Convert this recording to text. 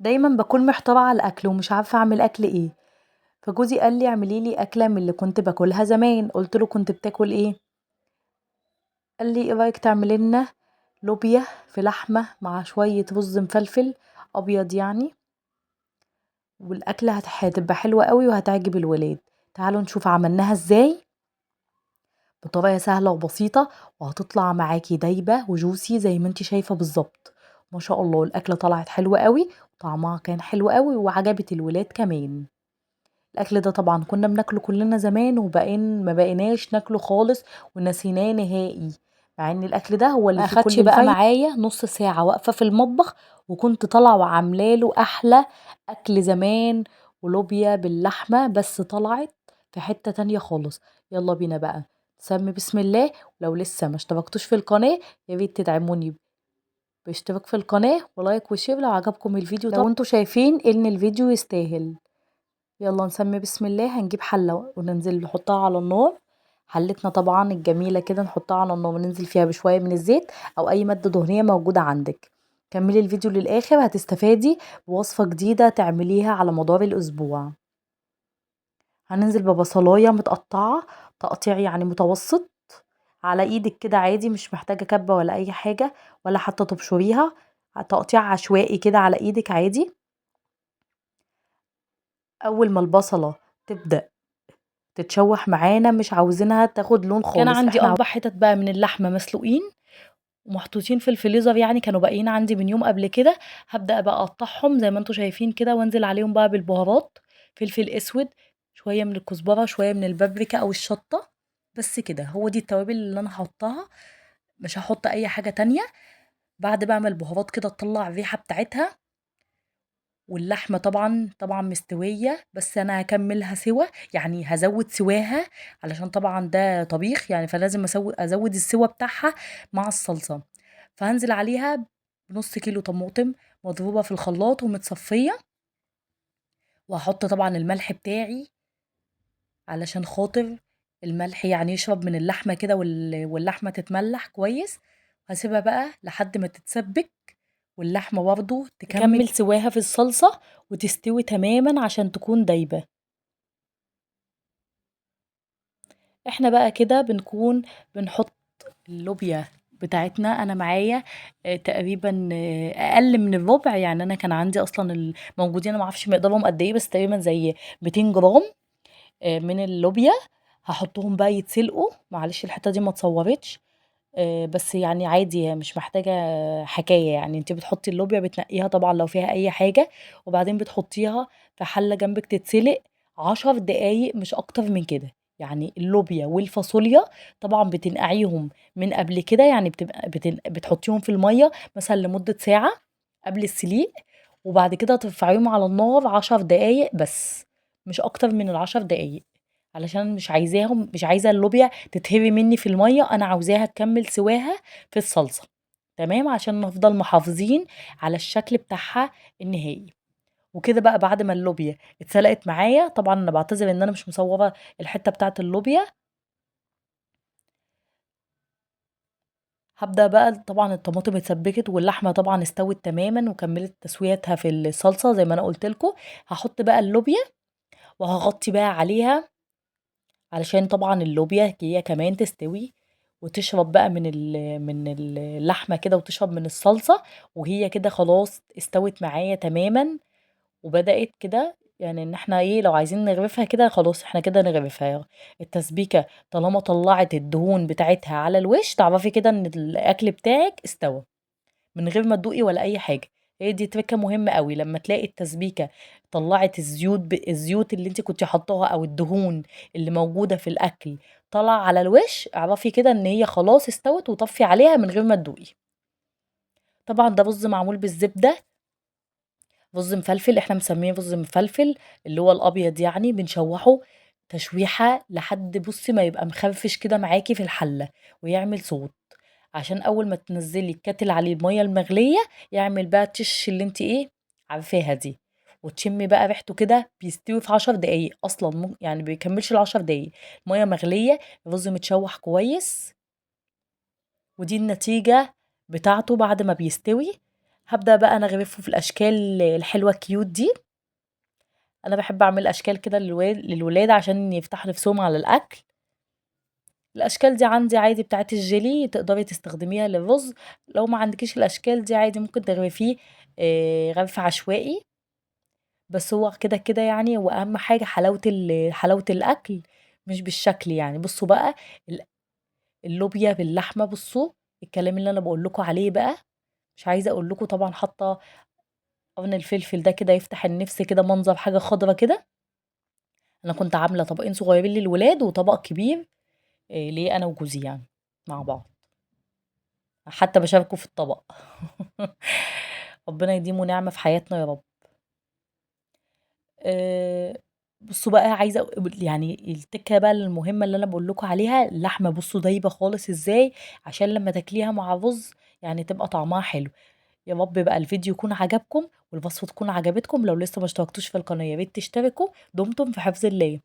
دايما بكون محتارة على الأكل ومش عارفة أعمل أكل إيه، فجوزي قال لي اعملي لي أكلة من اللي كنت باكلها زمان. قلت له كنت بتاكل إيه؟ قال لي إيه رأيك تعملي لنا لوبيا في لحمة مع شوية رز مفلفل أبيض يعني، والأكلة هتبقى حلوة قوي وهتعجب الولاد. تعالوا نشوف عملناها إزاي بطريقة سهلة وبسيطة، وهتطلع معاكي دايبة وجوسي زي ما انت شايفة بالظبط. ما شاء الله الأكلة طلعت حلوة قوي وطعمها كان حلو قوي وعجبت الولاد كمان. الأكل ده طبعا كنا بناكله كلنا زمان وبقين ما بقيناش ناكله خالص ونسيناه نهائي، مع ان الأكل ده هو اللي ما فيه كل أخدش بقى الفايدة. معايا نص ساعة واقفة في المطبخ، وكنت طالعة وعاملة له أحلى أكل زمان ولوبيا باللحمة، بس طلعت في حتة تانية خالص. يلا بينا بقى نسمي بسم الله. ولو لسه ما اشتركتوش في القناة يا ريت تدعموني باشتراك في القناة و like و share لو عجبكم الفيديو. لو انتوا شايفين ان الفيديو يستاهل. يلا نسمي بسم الله. هنجيب حلة وننزل نحطها على النار، حلتنا طبعا الجميلة كده نحطها على النار وننزل فيها بشوية من الزيت او اي مادة دهنية موجودة عندك. كملي الفيديو للآخر هتستفادي بوصفة جديدة تعمليها على مدار الأسبوع. هننزل ببصلاية متقطعة تقطيع يعني متوسط على ايدك كده عادي، مش محتاجة كبة ولا اي حاجة ولا حتى تبشريها، تقطيع عشوائي كده على ايدك عادي. اول ما البصلة تبدأ تتشوح معانا مش عاوزينها تاخد لون خالص. كان عندي احنا 4 حتت بقى من اللحمة مسلوقين ومحطوطين في الفريزر، يعني كانوا باقيين عندي من يوم قبل كده. هبدأ بقى اقطعهم زي ما انتم شايفين كده وانزل عليهم بقى بالبهارات، فلفل اسود، شوية من الكزبرة، شوية من البابريكا او الشطة، بس كده. هو دي التوابل اللي انا هحطها، مش هحط اي حاجة تانية. بعد بقى ما البهارات كده تطلع الريحة بتاعتها، واللحمة طبعا مستوية، بس انا هكملها سوا، يعني هزود سواها علشان طبعا ده طبيخ يعني، فلازم ازود السوا بتاعها مع الصلصة. فهنزل عليها بنص كيلو طماطم مضروبة في الخلاط ومتصفية، وهحط طبعا الملح بتاعي علشان خاطر الملح يعني يشرب من اللحمة كده واللحمة تتملح كويس. هسيبها بقى لحد ما تتسبك واللحمة برضو تكمل تكمل سواها في الصلصة وتستوي تماما عشان تكون دايبة. احنا بقى كده بنكون بنحط اللوبيا بتاعتنا. انا معايا، تقريبا، اقل من الربع، يعني انا كان عندي اصلا الموجودين انا ما اعرفش مقدارهم قد ايه، بس تقريبا زي 200 جرام، من اللوبيا. هحطهم بقى يتسلقوا، معلش الحته دي ما اتصورتش، بس يعني عادي هي مش محتاجه حكايه. يعني انت بتحطي اللوبيا بتنقيها طبعا لو فيها اي حاجه، وبعدين بتحطيها في حله جنبك تتسلق 10 دقايق مش اكتر من كده. يعني اللوبيا والفاصوليا طبعا بتنقعيهم من قبل كده، يعني بتحطيهم في الميه مثلا لمده ساعه قبل السليق، وبعد كده ترفعيهم على النار 10 دقايق بس، مش اكتر من العشر دقايق، علشان مش عايزه اللوبيا تتهري مني في الميه، انا عاوزاها تكمل سواها في الصلصه، تمام، عشان نفضل محافظين على الشكل بتاعها النهائي. وكده بقى بعد ما اللوبيا اتسلقت معايا، طبعا انا بعتذر ان انا مش مصوره الحته بتاعه اللوبيا، هبدا بقى طبعا الطماطم اتسبكت واللحمه طبعا استوت تماما وكملت تسويتها في الصلصه زي ما انا قلت لكم. هحط بقى اللوبيا وهغطي بقى عليها علشان طبعا اللوبيا هي كمان تستوي وتشرب بقى من اللحمه كده وتشرب من الصلصه، وهي كده خلاص استوت معايا تماما وبدات كده يعني ان احنا ايه لو عايزين نغرفها كده خلاص احنا كده نغرفها. التسبيكه طالما طلعت الدهون بتاعتها على الوش تعرفي كده ان الاكل بتاعك استوى من غير ما تدوقي ولا اي حاجه. هي دي تركه مهمه قوي، لما تلاقي التسبيكه طلعت الزيوت اللي انت كنتي حطاها او الدهون اللي موجوده في الاكل طلع على الوش، اعرفي كده ان هي خلاص استوت وطفي عليها من غير ما تدوقي. طبعا ده رز معمول بالزبده، رز مفلفل، احنا مسميه رز مفلفل اللي هو الابيض، يعني بنشوحه تشويحه لحد بصي ما يبقى مخرفش كده معاكي في الحله ويعمل صوت، عشان اول ما تنزلي الكاتل عليه الميه المغليه يعمل بقى تش اللي انت ايه عارفاها دي، وتشمي بقى ريحته كده. بيستوي في 10 دقايق اصلا، يعني بيكملش العشر دقايق، ميه مغليه، الرز متشوح كويس، ودي النتيجه بتاعته بعد ما بيستوي. هابدأ بقى أنا أغرفه في الأشكال الحلوة ال cute دي. أنا باحب أعمل أشكال كده للولاد عشان يفتحوا نفسهم على الأكل. الأشكال دي عندي عادي بتاعة الجيلي، تقدري تستخدميها للرز، لو ما عندكيش الأشكال دي عادي ممكن تغرفيه غرف عشوائي، بس هو كده كده يعني هو أهم حاجة حلاوة الأكل مش بالشكل يعني. بصوا بقى اللوبيا باللحمة، بصوا الكلام اللي أنا باقول لكم عليه بقى، مش عايزة أقول لكم. طبعًا حاطة قرن الفلفل ده كده يفتح النفس كده، منظر حاجة خضرا كده. أنا كنت عاملة طبقين صغيرين للولاد وطبق كبير، ليا أنا وجوزي يعني مع بعض، حتى باشاركه في الطبق. ربنا يديمه نعمة في حياتنا يا رب. بصوا بقى عايزة يعني التكة بقى المهمة اللي أنا باقول لكم عليها، اللحمة بصوا دايبة خالص إزاي، عشان لما تاكليها مع رز يعني تبقى طعمها حلو. يا رب بقى الفيديو يكون عجبكم والوصفة تكون عجبتكم. لو لسه ما اشتركتوش في القناة يا ريت تشتركوا. دمتم في حفظ الله.